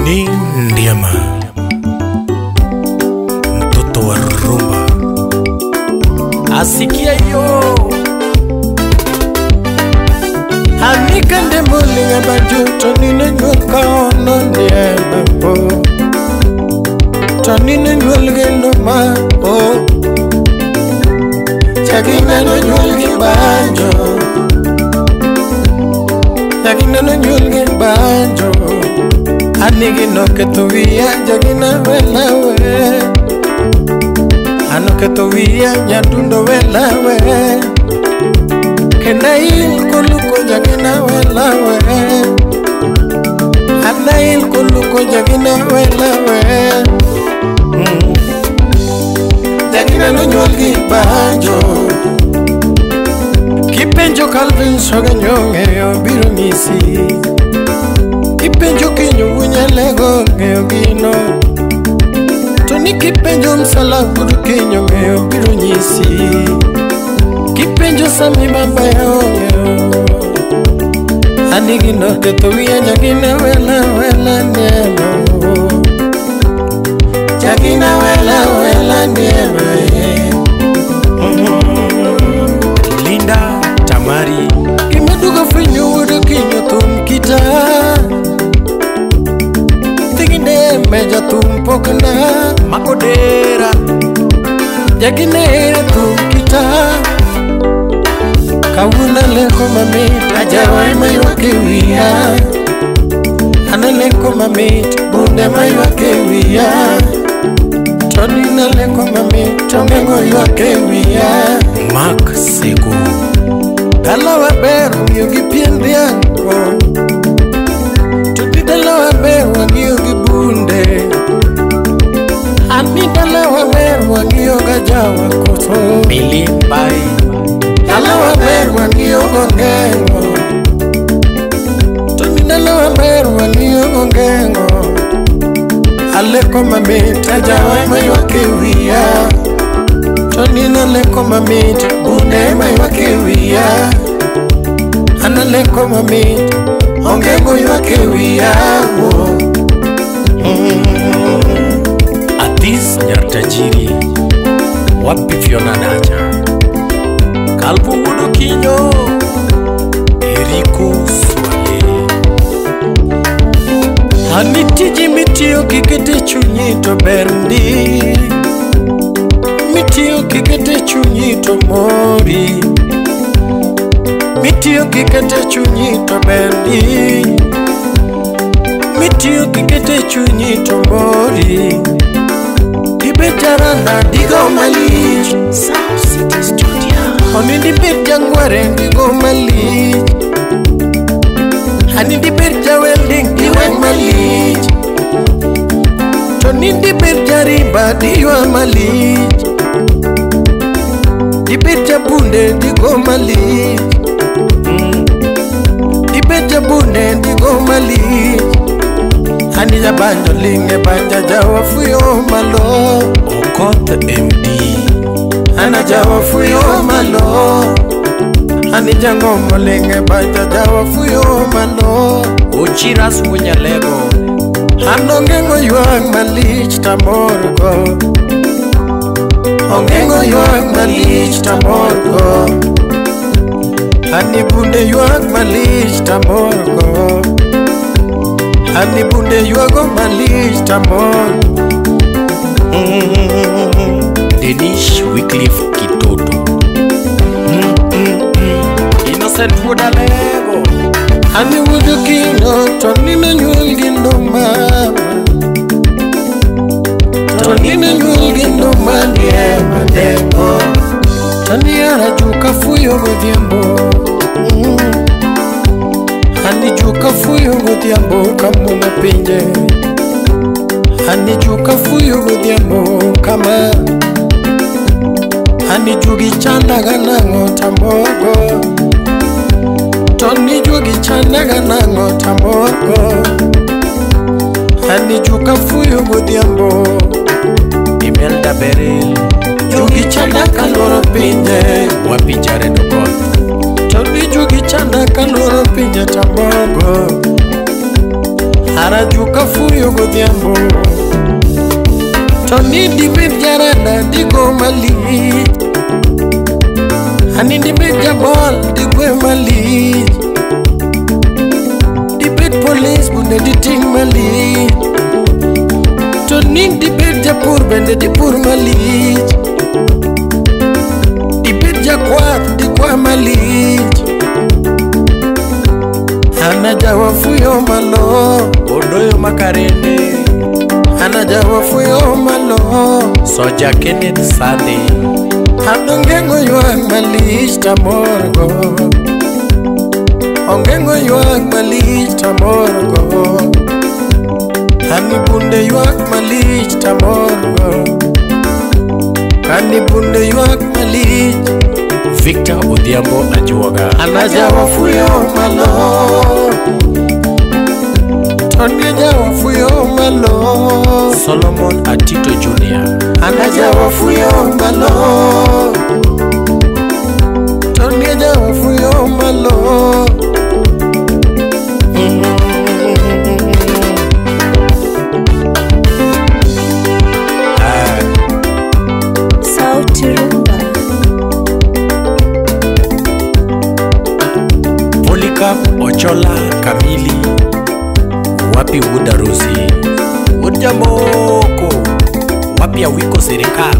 Tony Ndiema, mtoto wa rumba, asikia yo Anikande mulinga baju Tony nyuka ono ndiema po Tony nyulgendo ma o Chagina no nyulgi banjo Jagina no nyulgi banjo Anigi no ketuwia jagina wela we Ano ketuwia nyadundo wela we Kenail kuluko jagina wela we Anail kuluko jagina wela we Jagina no nyulgi banjo Kipenjo Calvin soga nyonge biro misi Kipenjo kinyo unyalego ngeo gino Tony kipenjo msala gudu kinyo ngeo biro nyisi Kipenjo sami baba yao ngeo Anigino ketuwia jagina wela wela niema Jagina wela wela niema Linda Tamari Kimeduga fenyo wudu kinyo tumkita Tigine meja tumpokna Makodera Jagine tumkita Kawuna leko mamit ajawa maywake wiya Ana leko mamit bunde maywake wiya Tony na leko mamit tongengo ywake wiya Mark Seko Dala waber ng'iyo gi pien dhiang' To di dala waber wang'iyo gi bunde Ani dala waber wang'iyo ga jawa koso Mili Bai Dala waber wang'iyo gongeng'o To ni dala waber wang'iyo gongeng'o Aleko mamit ajawa maywak e wiya Tony naleko mamit bunde maywak e wiya Analeko mamit ongengo ywak e wiya Atis Nyartajiri wapi Fiona Dacha Kalbu wudu kinyo Eriko Swale Ani tiji mitiyo kikete chunyi to ber ndi Mitiyo kikete chunyi to mori Mitiyo kikete chunyi to ber ndi Mitiyo kikete chunyi to mori Dibet jarana digo malich South City Studio Oni dibet jangware digo malich Ani dibet jawelding diweng malich Tony dibet jariba diywa malich Dibet jabunde digo malich Dibet jabunde digo malich Ani jabanjo linge banja jawa fuyo malo Okoth MD Ana jawa fuyo malo Ani jangomo linge banja jawa fuyo malo Ochiras Wunyalego Anongengo ywak malich tamorgo Ongengo ywak malich tamorgo Ani bunde ywak malich tamorgo Ani bunde ywago malich tamorgo Denish Wycliffe Kitoto Innocent Wudalego Ani wudu kinyo Tony no nyuol gi ndo mama Tony no nyuol gi ndo mandiema deko Tony ara juka fuyo godhiambo Ani juka fuyo godhiambo kamuomo pinje Ani juka fuyo godhiambo kama Ani jugi chandaga nang'o tamorgo Tony jugi chandaga nang'o tamorgo Ani juka fuyo godhiambo Imelda Beril Jugi chanda kaluoro pinje wapi Jared Okoth Tony jugi chanda kaluoro pinje tamorgo Ara juka fuyo godhiambo Tony dibed jarada digo malich. Ani dibed jabol digwe malich. Dibed polis bunde diting malich. Tony dibed japur bende dipur malich. Dibed jakwath dikwa malich. Ana jawafuyo malo. Odoyo Makarende. Ana jawafuyo malo. Soja Kenneth Sande. Anongengo ywak malich tamorgo. Ongengo ywak malich tamorgo. Ani bunde ywak malich tamorgo. Ani bunde ywak malich. Victor Odhiambo Ajuoga. Ana jawafuyo malo. Tony jawafuyo malo. Solomon Atito Jr. Ana jawafuyo malo. Tony jawafuyo malo. Sauti Rumba. Polycarp Ochola Kamili. Wapi Wudarusi. Wujamoko. Wapi Awiko Serikal.